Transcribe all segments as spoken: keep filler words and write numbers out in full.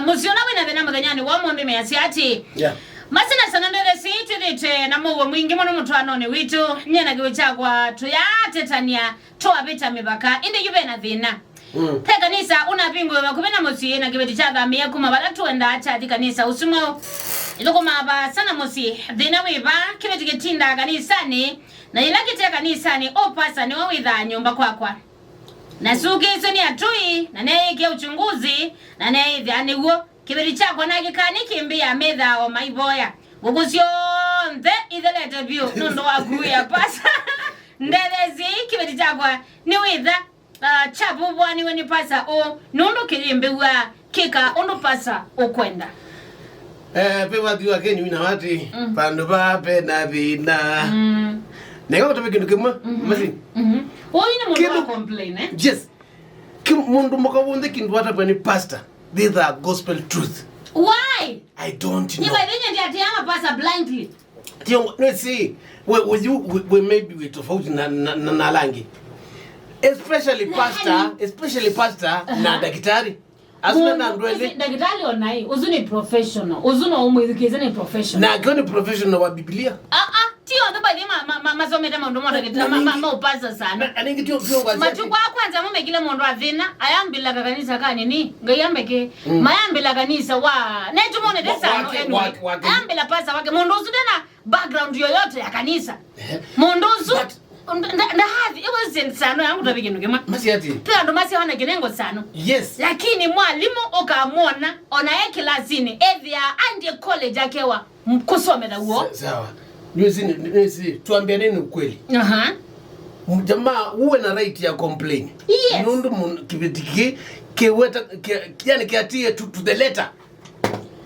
Mũsyĩ ũla wĩna thĩna mũthenyanĩ wa ũmũnthĩ measya atĩ, yeah, masina sana ndelesi twĩthĩte na mũuo mwingĩ mũno mũtwaanonĩ witũ, nyie na kĩw'ũ kyakwa tũyatetania twavĩta mĩvaka, ĩndĩ yu vena thĩna. Mm. Ve kanisa ũnavingũĩwe vakuvĩ na mũsyĩ, na kĩveti kyathamĩe kuma vala tũendaa kyathi kanisa ũsu mweũ. Ĩthũkũmaa vaasa na mũsyĩ, thĩna wĩ va? Kĩveti kĩtindaa kanisanĩ, na yĩla kĩte kanisanĩ, ũ pasa nĩwe wĩthaa nyũmba kwakwa. Nasukĩĩswe nĩ atũi, na neeyĩkĩa uchunguzi, na neeyĩthĩa nĩw'o. Kĩveti kyakwa nakĩkaa nĩ kĩmbĩa, methaa o maivoya. Ngũkũ syonthe ithelete vyũ nũndũ wa kũĩa pasa. Ndelesi, kĩveti kyakwa nĩwĩtha, ah, kyavuvwaniwe nĩ pasa ũ, nũndũ kĩyĩmbĩw'a kĩka ũndũ pasa ũkwenda. Eh, pe wathiwa keni wina wati, mm, vandu va pena thĩna. Mm. Neka kũtavya kĩndũ kĩmwe, mhm, masi. Mhm. Ũyũ nĩ mũndũ wa complain, eh? Yes. Ki mũndũ mũka wonthe kĩndũ watavwa nĩ pastor, these are gospel truth. Why? I don't know. Nĩ by the way, ndi ati ama pastor blindly. Tio, no, see, we, we, you, we, we may be we tofauti na, na, na, na langi. Especially pastor, especially pastor na, aha, ndakitari. Asuna na ndwele. Ndakitari onai, ũsu nĩ professional. Ũsu no ũmwĩthukĩĩsye nĩ professional. Na akiwa ni professional wa Biblia. Ah, ah, ti onthe by the way ma, ma, ma, masomete maũndũ ma ndakitari, ma, ma, ma ũpasa sana. Na, na ningi tio, tio kwa. Matukũ a kwanza mamekile mũndũ athĩna, ayambĩla kakanisa kanini, Ngai ambeke. Mm. Mayambĩla kanisa wa, netumonete sana wake, enu. Wake, wake. Ayambĩla pasa wake, mũndũ ũsu ndena background yoyote ya kanisa. Ehe. Mũndũ ũsu, but nda-, nda-, ndahathi, it wasn't sano yangu tavi kĩndũ kĩmwe. Masi ati? Pe andũ masyawa na kĩnengo sano. Yes. Lakini mwalimũ ũkamwona, ona e kilasini, ethĩa andie college akewa m-, kũsomela uo. Sa-, sawa. Nĩwĩsĩ, nĩwĩsĩ, tuambia nini ukweli. Aha. M-, jamaa, uwe na right ya complain. Yes. Nũndũ mun-, kĩveti kĩ, kĩweta, kĩ, yani kĩatie to, to the letter.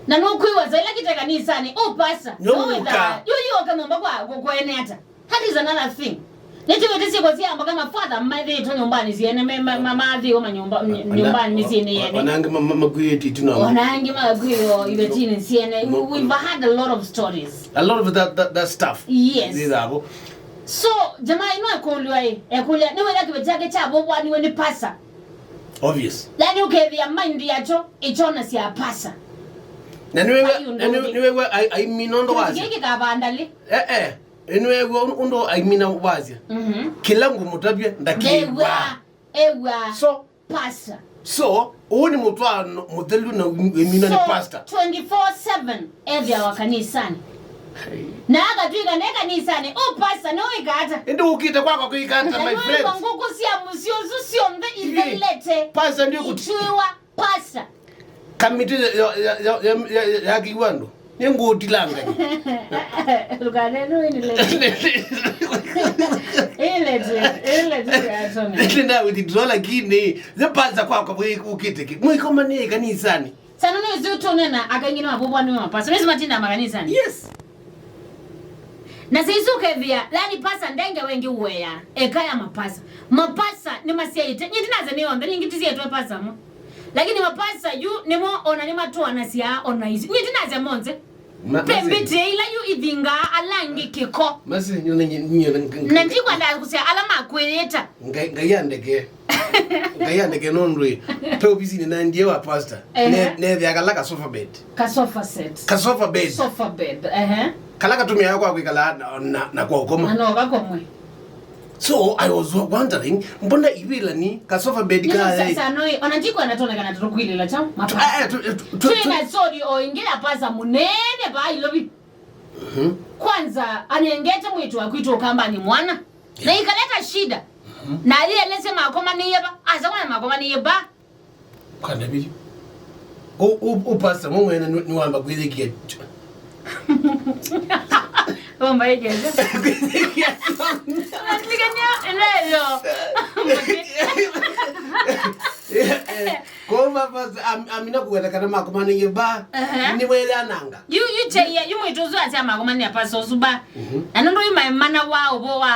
Na nũkwĩw'a za ila kĩte kanisanĩ, ũ pasa, nũwĩthaa, yu yu oke nyũmba kwa kũkwene ata? That is another thing. Nĩtĩwĩte syĩko syamba kana father mathĩĩtwe nyũmbanĩ syene, me, ma, ma, mathĩĩwa manyũmba, nyũmbanĩ syene yene. Ona angĩ makuĩtwe ituna. Ona angĩ makuĩo ivetini syene. We've had a lot of stories. A lot of that, that, that stuff. Yes. Thĩthavo. So, jamaa ĩno ekũlw'a ĩ, ekũlya, nĩwĩla kĩveti kyake kyavũvwaniwe nĩ pasa. Obvious. Yani ũkethĩa mind yakyo ĩkyonasya pasa. Na nĩwĩw'a, na nĩ-, nĩwĩw'a ai-, aimina ũndũ wasya. Kĩveti kĩkavandalĩ. Eh, eh. Nĩwĩw'a ũndũ aimina wasya. Mhm. Kĩla ngũmũtavya ndakĩw'a. Ndew'a. Ew'a. So, pasa. So, ũũ nĩ mũtwaano mũthelu na wĩmina nĩ pasta. So, twenty-four seven ethĩawa kanisani. Hey. Na akatw'ĩka ne kanisani, ũ pasta nĩwĩka ata? Ĩndĩ ũkĩte kwakwa kwĩka ata, my friend? Na ngũkũ sya mũsyĩ ũsu syonthe ithelete. Pasta ndio kuti. Itwĩwa pasta. Kamiti ya, ya, ya kiwando. Nĩngũtilanga. Ndũkanene wĩ nĩ late. Ĩ late, ĩ late ya Tony. Nĩ na withdraw lakini, nĩ pasta kwakwa wĩ ũkĩte kĩ. Mwĩkoma nĩ kanisani. Sana nĩ ũsu tũnena akaingĩ nĩ mavũvwa nĩ mapasa. Nĩ matinda makanisani. Yes. Na sisi ũkethĩa, yani pasa ndenge wengi uwea, eka ya mapasa. Mapasa nĩ masyaĩte. Nyiti naze nĩ onthe, nyingi tisietwe pasa mo. Lakini mapasa yu nĩmo ona nĩmatũanasya ona isu. Nyiti naze monze. Ma-, pe masi. Mbĩtĩ ila yu ithingaa ala angĩ kĩko. Masi, nyona nyi-, nyona ng-, ng-, na ndikwenda kusya ala makwĩyĩta. Ngai, Ngai andeke. Ngai andeke nũndũ ĩ. Pe ofisinĩ na ndiye wa pastor. Ehe. Ne, nethĩa kala ka sofa bed. Ka sofa set. Ka sofa bed. Sofa bed, ehe. Kala katumia kwa kwikala na, na, na kwa ukoma. Na no kakomwe. So I was wondering, mbona iwilani ka sofa bed kaya? Sasa no, ona ndikwenda tũonekana tũkwilila cha mapa. Eh, eh, tu, tu, tu, twina story o ingĩ ya pasa mũnene pa Ilovi. Mhm. Kwanza anengete mwĩĩtu wa kwitũ ũkambani mwana. Na ikaleta shida. Mhm. Na alielese makomanĩie va. Asa kwa makomanĩie va. Kanda biyu. U, u, u pastor mwe mwene nĩ, nĩ wamba kwĩthĩkia. Wamba ĩkĩte. Kwĩthĩkia. Unasikania ndio. Koma pastor, am-, amina kuweta kana makomanĩie va. Aha. Nĩ wele ananga. Yu, yu cheia, yu mwĩĩtu ũsu asya makomanĩa pastor ũsu va. Mhm. Na nũndũ yu maemana wa ũvo wa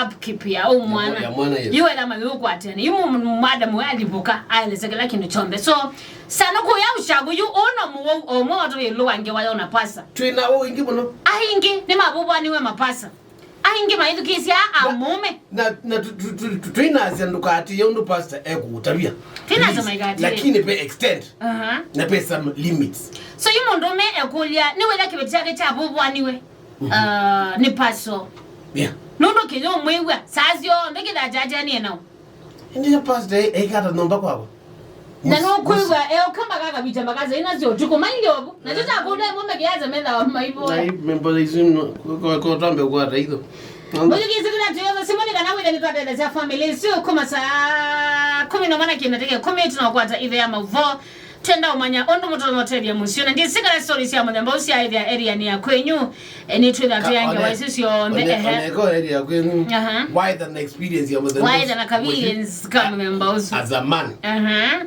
upkeep ya ũ mwana. Ya mwana, yes. Yu ela mayũkwatene. Yu mu-, mu-, madamu we alivũka, aelesya kĩla kĩndũ kyonthe. So, sana kũya ũshago yu, ũno mũwau, o ũmwe watu ĩlũ wa ngewa yona pasa. Twĩna ũingĩ mũno. Aingĩ, nĩ mavũvwaniwe mapasa. Aingĩ maithukĩĩsya amũme. Na, na tu- tu- tu- tu- twĩnasya ndũkaatĩĩe ũndũ pastor ekũũtavya. Twĩnasya Please, maikatĩĩe. Lakini pe extent. Aha. Na pe some limits. So yu mũndũũme ekũlya, nĩwĩla kĩveti kyake kyavũvũaniwe, uh, nĩ pastor? Yeah. Nũndũ kĩyũmwĩw'a saa syonthe kĩthakyakyanĩe nao. Ĩndĩ ya pastor e- eikata nyũmba kwakwa. Na nũkwĩw'a eoka makakavita makasa ina syo ũtukũ maingi ovu. Na tũtakũlea mũme kĩasa methawa maivoya. Ai, memba isu no, ko- ko- ko twambe kwata itho. Mũthikĩĩsya kĩla twĩosa simoni kana wĩthe nĩtwatetheesya family isu kuma saa kũmi na ũmwe na kĩndatĩka ĩkũmi tũnakwata ithe ya maũvoo. Twenda ũmanya ũndũ mũtonya ũtethya mũsyĩ. Na ndĩsikala story sya mũthemba ũsu syaĩthĩa area-nĩ ya kwenyu. E, nĩtwĩtha twĩange waisĩ syonthe, ehe. Oneko area kwenyu. Aha. Waitha na experience ya mũthemba ũsu. Waitha na convenience ka mũthemba ũsu. As a man. Aha.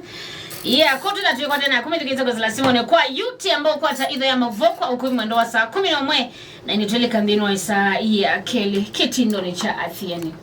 Yeah, kũtwĩtha twĩkwate na kũmĩthikĩte kwa zila simone kwa yuti ambao kwata itho ya mavokwa ũkũi mwendo wa saa kũmi na ũmwe, na nĩtwĩlĩka nthĩnĩ wa saa ya kelĩ kĩtindonĩ kya athiani.